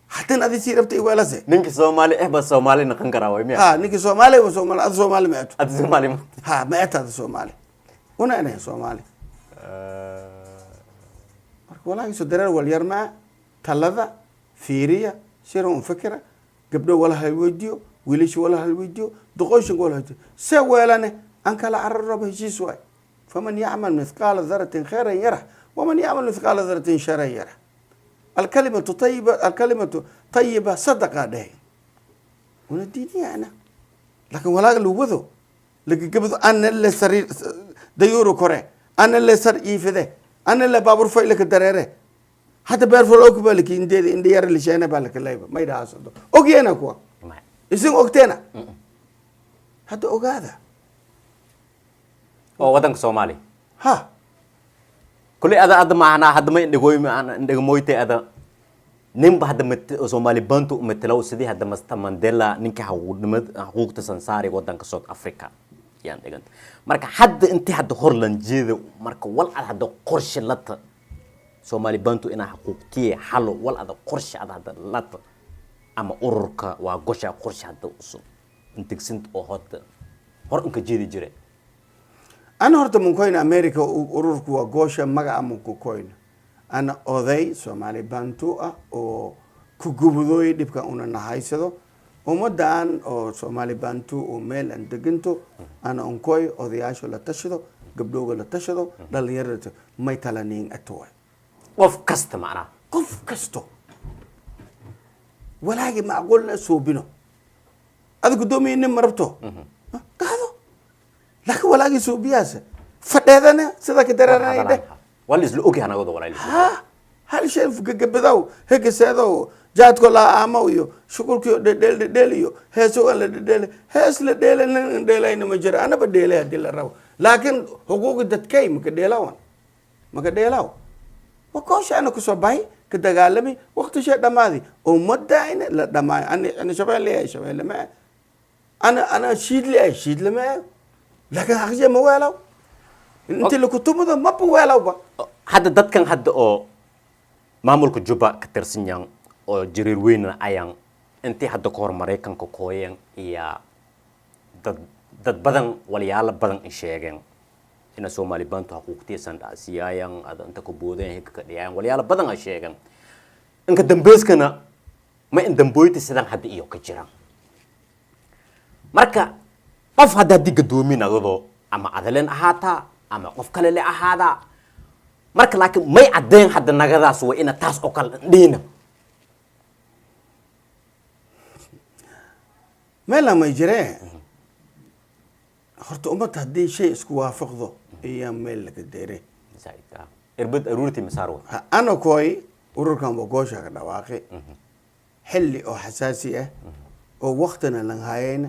hadan adi sii rabta iweelase. Ninkii Soomaali eh ba Soomaali noqon karaa way miya? Ha, ninkii Soomaali wa Soomaali, ada Soomaali ma eto. Adi Soomaali ma Ha, ma etaada Soomaali una inahay Soomaali. Marka walaagiiso dareer walyarmaa talada fiiriya, sira un fikira, gabdho wala halweydiyo, wiilasha wala halweydiyo, duqooshinka wala halweydiyo, se weelane aan kala cararaba. Heshiis waay. Faman yacmal mithqaala daratin khayran yarah, waman yacmal mithqaala daratin sharan yarah. Alkalimatu tayiba, alkalimatu tayiba sadaqa dhehe una diidiyana, laakiin walaaga lagu wado lagagabado, ana le sariir dayuuru kore, ana le sar iifide, ana le baabur faylaka dareere, hadda beerfol og baa lakiindeeda indha yara lisheena baa lakalayba may dhahaasado ogyeena kuwa. Maya. Isin ogteena hadda ogaada. Oo wadanka Soomaaliya. Ha. Kuley ada adda maanaa hadda ma indhagoy indhagamoytay ada ninba hadda Soomaali Bantu matalow, sidii hadda Master Mandela, ninka xuquuqnimada xuquuqta sansaari wadanka South Africa yaan dhiganta. Marka hadda intii hadda hor lanjeeda, marka wal ad hadda qorshe lata Soomaali Bantu inaa xuquuqtiye xalo, wal ada qorshe ad hadda lata ama ururka waa gosha qorshe hadda usub intigsinta oo hodda hor inka jeedi jire? Ana horta munkoyna America ururku waa goosha magaca munkukoyna. Ana oday Soomaali Bantu ah oo ku gubadooy dhibka una nahaysado ummadan oo Soomaali Bantu oo meel aan deganto. Ana onkoy odayaasha la tashado, gabdhooga la tashado, dhalinyarada may talaniin atoy. Qof kasta macnaha. Qof kasto walaagi macquulna suubino. Ada guddoomiye nin ma rabto qaado, laakiin walaagii suubiyaasa fadheedana sida ka dareeranay dheh. Waa la isla ogyahay anagooda walaa. Ha, hal shay gagabadow hegaseedow jaadko laa aamo iyo shukulkiyo dhedheel dhedheel iyo heeso aan la dhedheele, hees la dheele, nin dheelayna ma jiro. Anaba dheelay haddii la rabo, laakiin xuquuqi dadkay maka dheelawan, maka dheelaw. Waa koosha ana kusoo bahay ka dagaalami waqti shay dhammaadi ummadayna la dhamaayo. Ana Shabeelle yahay, Shabeelle ma ana Shiidle ay, Shiidle ma, laakiin xaqshe ma weelaw inti lakutumado maba weelawba. Hadda dadkan hadda oo maamulka Juba ka tirsan yan oo jariir weynna ayaan intii hadda ka hor Maraykanka kooyeen iyo dad badan walyaalo badan in sheegeen ina Soomaali Bantu xuquuqtiisan dhacsiyaayaan, ada inta ku boodeen hika ka dhiyaayan, walyaalo badan ay sheegeen. Inka dambeyskana ma in damboyta sidan hadda iyo ka jiraan. Marka qof hadda haddii gadoomin agadoo ama adalen ahaataa ama qof kale le ahaadaa, marka laakiin may caddeen hadda nagadaas waa ina taas oo kale dhiina. Meela may jiree. Horta ummadda haddii shay isku waafaqdo ayaa meel laga deere. Zaid, ah. Irbad aruurtii masaar wa. Ha, ana koy ururkan waa goosha ka dhawaaqi xilli oo xasaasi ah oo waktina lan hayayna,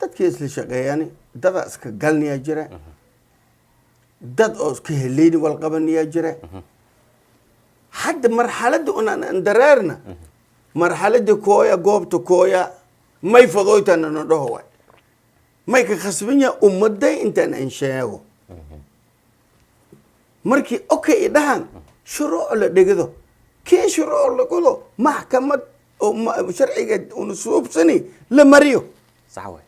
dadkii isla shaqeeyani, dada iska galniyaa jira, dad oo iska heleyni walqabaniyaa jira. Hadda marxaladda unaan dareerna, marxaladii kooya goobta kooya may fadoytana na dhaho waay, may ka khasban yahay ummaday intaan an sheego. Markii okay idhahan shuruuc la dhigdo, kii shuruuc la gudo, maxkamad oo sharciga una suubsani la mariyo. Sax way.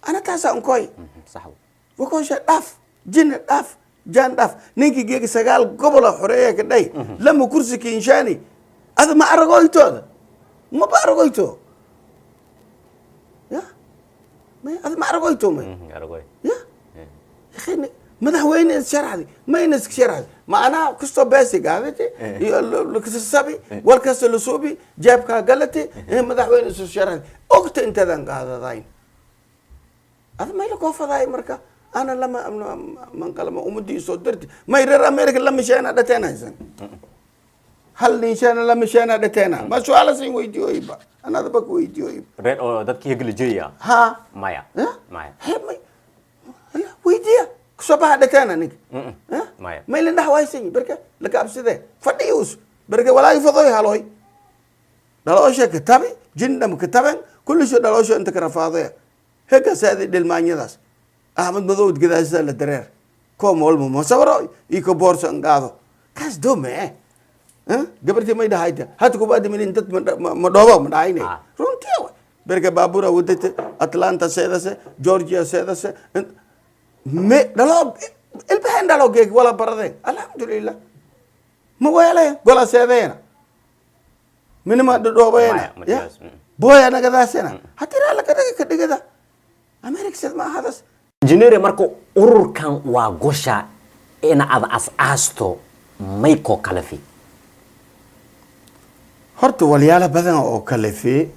Ana taasaa unkoy. Sax way. Wakoosha dhaaf, jinna dhaaf, jaan dhaaf, ninkii geegi sagaal gobola xoreeya ka dhay lama kursi kiinshaani ada ma aragoytooda, maba aragoyto ya may ada ma aragoyto may. Aragoy. Ya akhi, madaxweyne sharxdi mayna iska sharxdi macnaha kastoo beesi gaadati iyo lakasasabi wal kasta la suubi jeebkaa galati madaxweyne isu sharxdi ogta intaadan qaadadayn ada mayla koo fadaay. Marka ana lama manqalama ummadii soo dirti may reer America lama sheena dhateen haysan hal nin sheena lama sheena dhateena ma su-aala sin weydiyoyba anadaba ku weydiyoyba. Reer oo dadkii heglijaya? Ha. Maya. Ya? Maya. He, may hala, weydiya kusoo baxa dhateena ninka. Ha? Maya. May la dhaxwaysan berka laka abside fadhiyus berka walaagi fadoy haloy dhaloosha katabi jindham kataben kulli shay dhaloosha inta ka rafaadaya hegasaadi dhilmaanyadaas Axmed Madow gadaasisa la dareer koom walba masawiro iyo ko boorso an qaado kaas doome eh gabartii may dhahayta hata kubaadi minin dad ma dhoobo ma dhahayne. Ah. Runtii wa berka baabura wadate Atlanta seedase, Georgia seedase, me dhalo. Ilbaxeen dhalo geeg wala baradeen, alxamdulilah. Ma weelayan gola seedeena minima dhadhoobayena. Maya, ma ya dhigaas. Booya nagadaasena hadii raala kadhiga ka dhigada America sid ma ahadas. Injineer, marka ururkan waa gosha in aad as-aasto maykoo kalafi? Horta walyaalo badan oo kalefe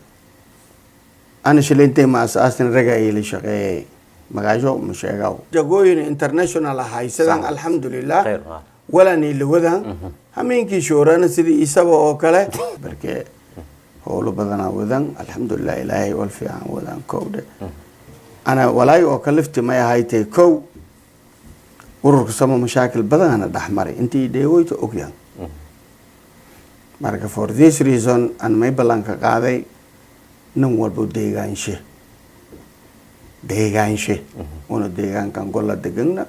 ana shilintay ma asaasin, raga ay la shaqeeyay, magaasho ma sheegaw, jagooyin international haysadan. Sax. Alxamdulilah. Khayr, ha. Walani lawadan hameenkii shoorana sidii isaba oo kale barke howlo badanaa wadan, alxamdulilah, Ilaahay wal fiican wadan. Kowdhe ana walaay oo kalifti may ahaytay. Kow, ururka Samo mashaakil badanana dhexmaray intii dheegoyto ogyan. Marka for this reason aan may ballanka qaaday nin walbo deegaanshe deegaanshe una deegaankan golla degagna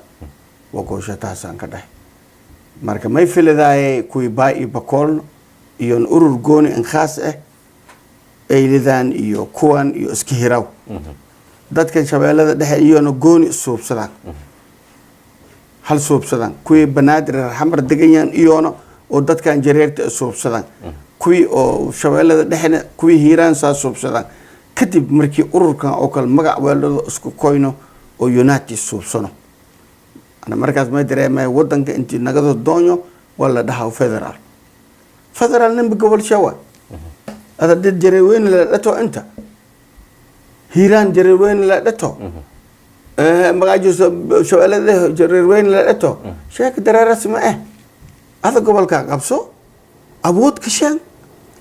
wagoosho taasaan ka dhahay. Marka may filidaaye kuwii baa iyo bakoolno iyo urur gooni in khaas ah eylidan iyo kuwan iyo iska hiraw dadkan Shabeellada Dhexe iyona gooni suubsadaan, hal suubsadaan, kuwii Banaadir Xamar degan iyoona oo dadkan Jareerta suubsadaan, kuwii oo Shabeellada Dhexena, kuwii Hiiraan saa suubsadaan. Kadib markii ururkan oo kale magac weeldhado isku koyno oo united suubsano, ana markaas may dareemaya wadanka intii nagado doonyo waa la dhahaa federaal. Federaal ninba gobol shawa ada dad Jareerweyne la dhato, inta Hiiraan Jareerweyne la dhato, magaajo Shabeellada Jareerweyne la dhato, sheeka dareeras ma eh. Ada gobolkaa qabso, awood ka shaan,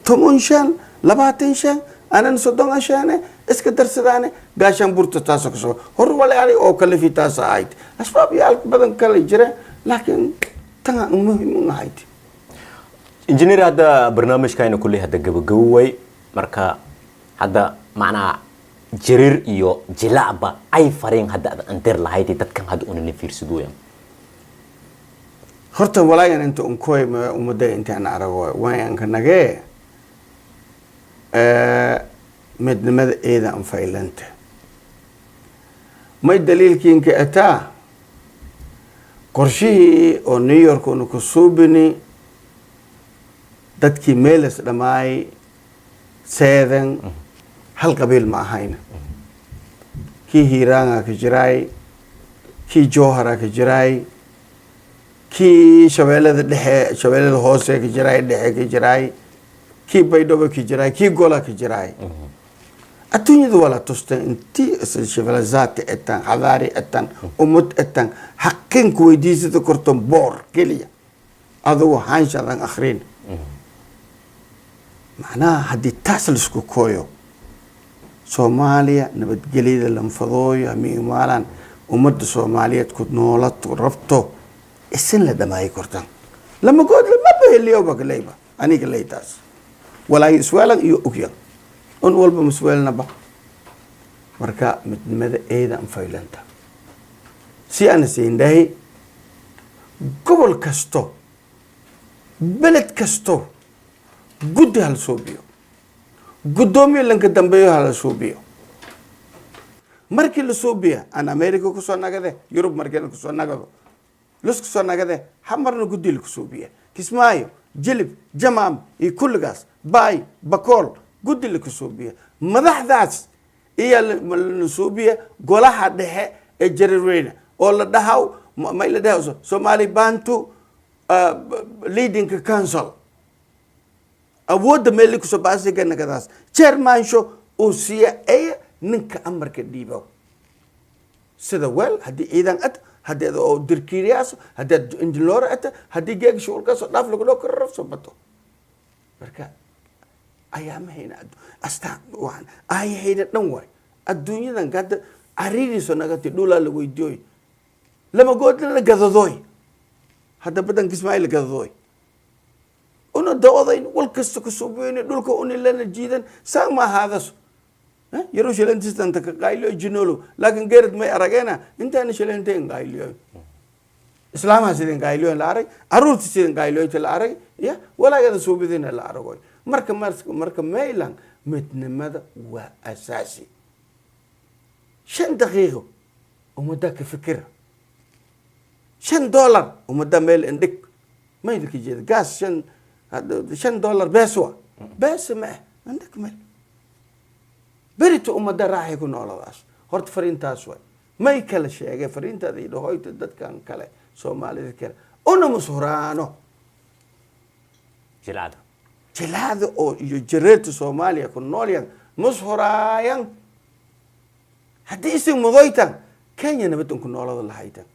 10 shan, 20 shan, anan 30 shaane iska darsadaane gaashaan burta taasoo kasoo hor walaali oo kale fi taas ahayd. Asbaab yaal badan kale jira, laakiin tan muhiim u ahayd. Injineer, hadda barnaamijkayna kulley hadda gabagaboway. Marka hadda macnaha Jareer iyo jilacba ay fareen hadda aad andir lahayd dadkan hadda unana fiirsadooyan? Horta walaayan inta unkoy umada intaan arago wayanka nagee midnimada eeda anfaylanta. May daliilkiinka ataa qorshihii oo New York una ku suubini, dadkii meelas dhammaay seedan hal qabiil ma ahayna. Kii Hiiraanga ka jiraay, kii Jowhara ka jiraay, kii Shabeellada Dhexe, Shabeellada Hoose ka jiraay, Dhexe ka jiraay, kii Baydhabo ka jiraay, kii Gola ka jiraay. Adduunyada waa la tustay intii civilizaati etan, xadaari etan, ummad etan, xaqinka weydiisada korton boor keliya adugu haanshadan akhrin. Macnaha haddii taas laisku kooyo, Soomaaliya nabadgelyada lanfadooyo hamiimaalaan ummadda Soomaaliyeed ku noolad rabto isin la dhamaayi kortan lama good lama baheliyoba kaleyba aniga leytaas walaayo isweelan iyo ogyan un walba masweelnaba. Marka midnimada eeda anfaylanta si ana siindhahi gobol kasto, beled kasto guddi hala suubiyo, guddoomiye lanka dambeeyo hala suubiyo. Markii la suubiya aan America kusoo nagade, Yurub markiina kusoo nagado, lasku soo nagade, Xamarna guddi laku suubiya, Kismaayo, Jilib, Jamaam iyo kulligaas, Baay, Bakool guddi laku suubiya. Madaxdaas iyaa la suubiya golaha dhexe ee Jareerweyne oo la dhahaw, may la dhahaw Somali Bantu Leading Council. Awoodda meel kusoo baasiga nagadaas chairmansho uu siiya aya ninka amarka dhiibo sida weel haddii ciidan ad, haddii ad oo dirkiiriyaaso, haddii ad injiloora ata, haddii geega shughulkaasoo dhaaf lagu dhoo karo soo bato. Marka ayaamahayna astaan waxaan aayahayna dhan waay. Adduunyadan hadda cariiriso nagati dhulaa la weydiyoy, lama goodna la gadadooy. Hadda badanka Ismaaciil gadadooy una doodayn wal kasta ku suubeyni dhulka una lana jiidan saa ma ahaadaso yaro shilantistanta ka qayliyo jinolo, laakiin geerad may arageena intaana shilanteen qayliyo, islaamaha sidin qayliyo la arag, caruurta sidin qayliyoyta la arag, ya walaagada suubidina la aragoy. Marka maylan midnimada waa asaasi. 5 daqiiqo ummadda ka fikira. $5 ummadda meel indhig maylka jeeda. Gaas $5 bees wa bees ma ah, indhig meel berito ummadda raaxay ku nooladaas. Horta fariintaas waay may kala sheegay fariintaada iyo dhahoyta dadkan kale, Soomaalida kale una mushuraano. Jilcada. Jilaada oo iyo jareerta Soomaaliya ku noolyan mushuraayan. Haddii isin mudoytan, Kenya nabad unku noolada lahaytan.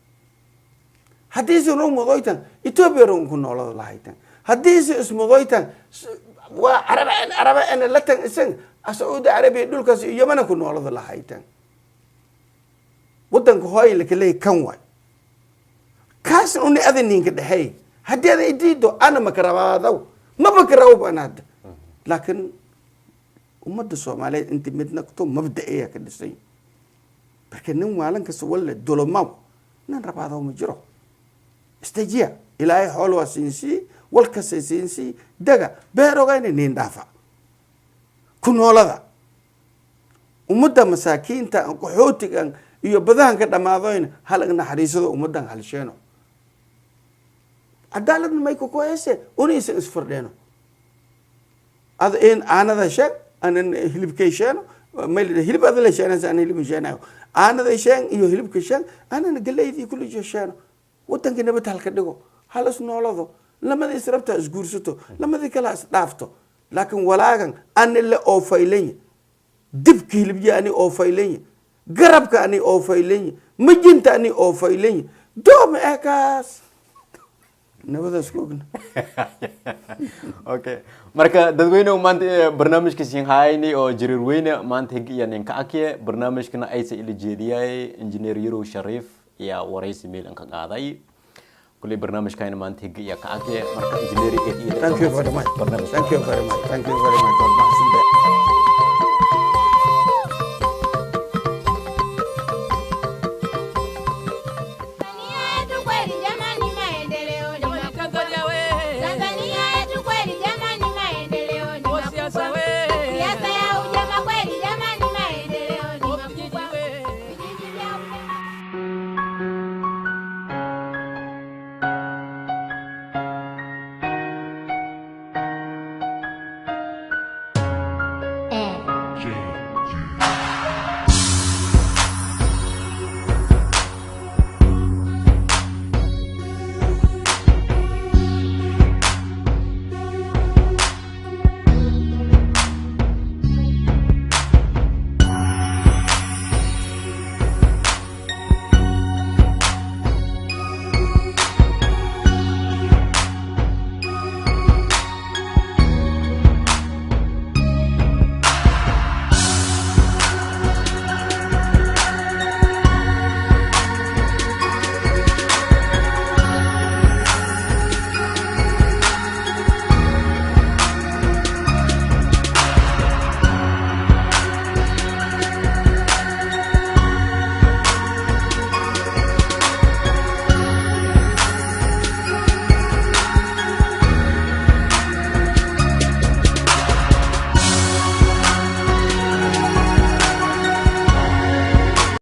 Haddii isin rung mudoytan, Ethiopia rung unku noolada lahaytan. Haddii isin ismudoytan, waa Caraba Caraba ena latan isin Sacuudi Carabiya dhulkaas iyo Yamana ku noolada lahaytan. Wadanka hooy lakaleey kan waay, kaasna uni ada ninka dhexeey. Haddii ada idiido, ana makarabaadaw, maba karaabo ana hadda. Laakiin ummadda Soomaaliyeed inta mid naqto mabda'eya ka dhisay. Marka nin waalan kasta walle dolomaw nin rabaadaw ma jiro. Istajiya, Ilaahay xool waa siinsii, wal kasta siinsii, daga beerogayna nin dhaafa ku noolada. Ummadda masaakiinta, qaxootigan iyo badahan ka dhammaadoyna hal naxariisado, ummaddan halsheeno. Cadaaladna may kukuhayse unaysan isfardheeno. Ada in aanada sheeg, anan hilibkay sheeno, may hilib ada la sheenaysa, ana hilibka sheenayo. Aanada sheen iyo hilibka sheen, anana galeydii kulli sheeno. Wadankii nabad halka dhigo, hal is noolado, lamadii israbta isguursato, lamadii kale is dhaafto. Laakiin walaagan ani le oo faylanya, dibka hilibya ani oo faylanya, garabka ani oo faylanya, majinta ani oo faylanya, dooma eh kaas nabadaas ku ogna. Okay, marka dadweyne, maanta barnaamijka siin hayni oo Jareer Weyne maanta hig iyo ninka akye. Barnaamijkana aysa ila jeediyay Engineer Yarow Shariif iyo waraysi meel ka qaaday. Kuley barnaamijkayna maanta hig iyo ka akye. Marka engineer Thank you very much. Thank you very much. Thank you very much. Waad mahadsantahay.